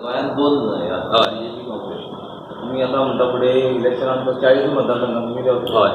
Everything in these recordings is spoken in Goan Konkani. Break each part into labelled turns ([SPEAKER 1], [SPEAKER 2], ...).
[SPEAKER 1] गोंयांत दोन हे आसा, बीजेपी, काँग्रेस. तुमी आतां म्हणटा फुडें इलेक्शनान 40 मतदारसंघात तुमी देंवतले.
[SPEAKER 2] हय.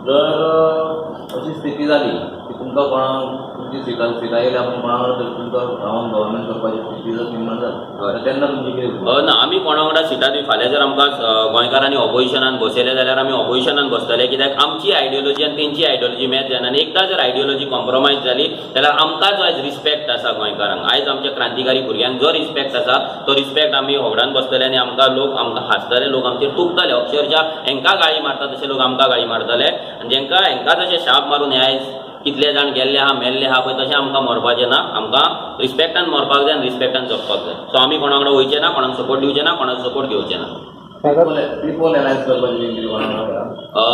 [SPEAKER 1] जर अशी स्थिती जाली की तुमकां कोणा तुमची सिटां सिटां येयल्या पूण कोणा वांगडा तरी तुमकां रावन गव्हर्मेंट करपाची स्थिती जर निर्माण जाली तर तेन्ना तुमची कितें
[SPEAKER 2] ना, आमी कोणा वांगडा सिटां दी. फाल्यां जर आमकां गोंयकारांनी ऑपोजिशनान बसयलें जाल्यार आमी ऑपोजिशनान बसतले, कित्याक आमची आयडियोलॉजी आनी तेंची आयडियोलॉजी मॅच जायना. आनी एकदां जर आयडियोलॉजी कॉम्प्रोमायज जाली जाल्यार आमकां जो आयज रिस्पेक्ट आसा गोंयकारांक, आयज आमच्या क्रांतिकारी भुरग्यांक जो रिस्पेक्ट आसा, तो रिस्पेक्ट आमी होगडावन बसतले आनी आमकां लोक आमकां हांसतले, लोक आमचेर थुकतले. अक्षरशा हेंकां गाळी मारता तशे लोक आमकां गाळी मारतले. आनी जेंकां हेंकां तशें शाप मारून हे आयज कितले जाण गेल्ले आहा, मेल्ले आहा पळय, तशें आमकां मरपाचें ना. आमकां रिस्पेक्टान मरपाक जाय आनी रिस्पेक्टान जगपाक जाय. सो आमी कोणा वांगडा वयचे ना, कोणाक सपोर्ट दिवचे ना, कोणाक सपोर्ट घेवचे ना.
[SPEAKER 1] प्रिपोल एलायन्स करपाची कितें कोणा वांगडा?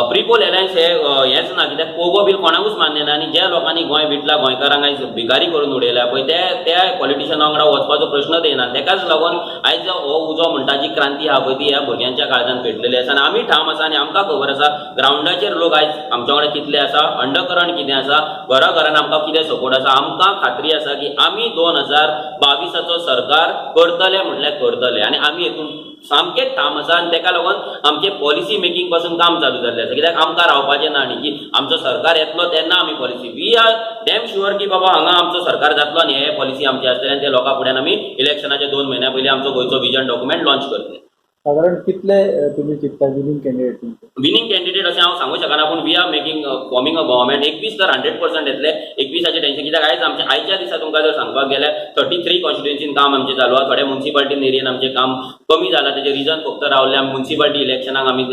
[SPEAKER 2] प्रिपोल एलायन्स हे हेंच ना, कित्याक पोगो बील कोणाकूच मान्य ना. आनी ज्या लोकांनी गोंय विटला, गोंयकारांक आयज भिकारी करून उडयल्या पळय, ते त्या पॉलिटिशियना वांगडा वचपाचो प्रश्नच येना. तेकाच लागून आयज हो उजो म्हणटा, जी क्रांती आहा पळय, ती ह्या भुरग्यांच्या काळजान पेटलेली आसा आनी आमी ठाम आसा. आनी आमकां खबर आसा ग्रावंडाचेर लोक आयज आमच्या वांगडा कितले आसा, अंडरकरंट कितें आसा, घरा घरान आमकां कितें सपोर्ट आसा. आमकां खात्री आसा की आमी 2022चो सरकार करतले म्हटल्यार करतले. आनी आमी हितून सामकें ठाम आसा. आनी तेका लागून आमचें पॉलिसी मेकिंग पासून काम चालू जाल्लें आसा, कित्याक आमकां रावपाचें ना. आनी की आमचो सरकार येतलो तेन्ना आमी policy, we are damn sure की बाबा हांगा आमचो सरकार जातलो आनी हे पॉलिसी आमची आसतली. आनी ते लोकां फुड्यान आमी इलेक्शनाच्या 2 म्हयन्या पयलीं आमचो गोंयचो विजन डॉक्युमेंट लॉन्च करतले.
[SPEAKER 3] साधारण कितले तुम्ही चिंतता विनिंग कॅन्डिडेट तुमचे?
[SPEAKER 2] विनिंग कॅन्डिडेट अशें हांव सांगू शकना, पूण we are making forming a government. 21 तर 100% येतले. 21चें टेन्शन, कित्याक आयज आमचें आयच्या दिसा तुमकां जर सांगपाक गेल्यार 33 कॉन्स्टिट्युएन्सीन काम आमचें चालू आहा. थोड्या मुन्सिपाल्टीन एरियेन आमचें काम कमी जालां. तेजें रिजन फक्त रावलें, आमी मुन्सिपाल्टी इलेक्शनाक आमी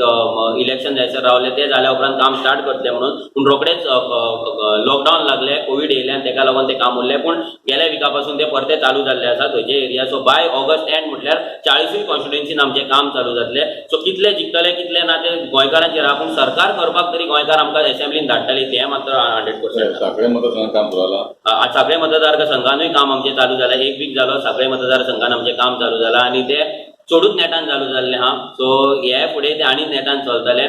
[SPEAKER 2] इलेक्शन जायसर रावले, तें जाल्या उपरांत काम स्टार्ट करतले म्हणून. पूण रोखडेच लॉकडावन लागलें, कोवीड येयलें आनी तेका लागून तें काम उरलें. पूण गेल्या विका पासून तें परतें चालू जाल्लें आसा थंयचे area. So by August end म्हटल्यार 40ूय कॉन्स्टिट्युएन्सीन आमचें काम चालू जातलें. सो कितले जिखतले, कितले ना, ते गोंयकारांचेर आहा, पूण सरकार करपाक तरी गोंयकार आमकां एसेंब्लीन धाडटले, तें मात्र 100%.
[SPEAKER 4] साखळे मतदारसंघात काम सुरू जाला?
[SPEAKER 2] साखळे मतदारसंघानूय काम आमचें चालू जालें. एक वीक जालो साखळे मतदारसंघान आमचें काम चालू जालां आनी तें चडूच नेटान चालू जाल्लें आहा. सो हे फुडें तें आनी नेटान चलतलें.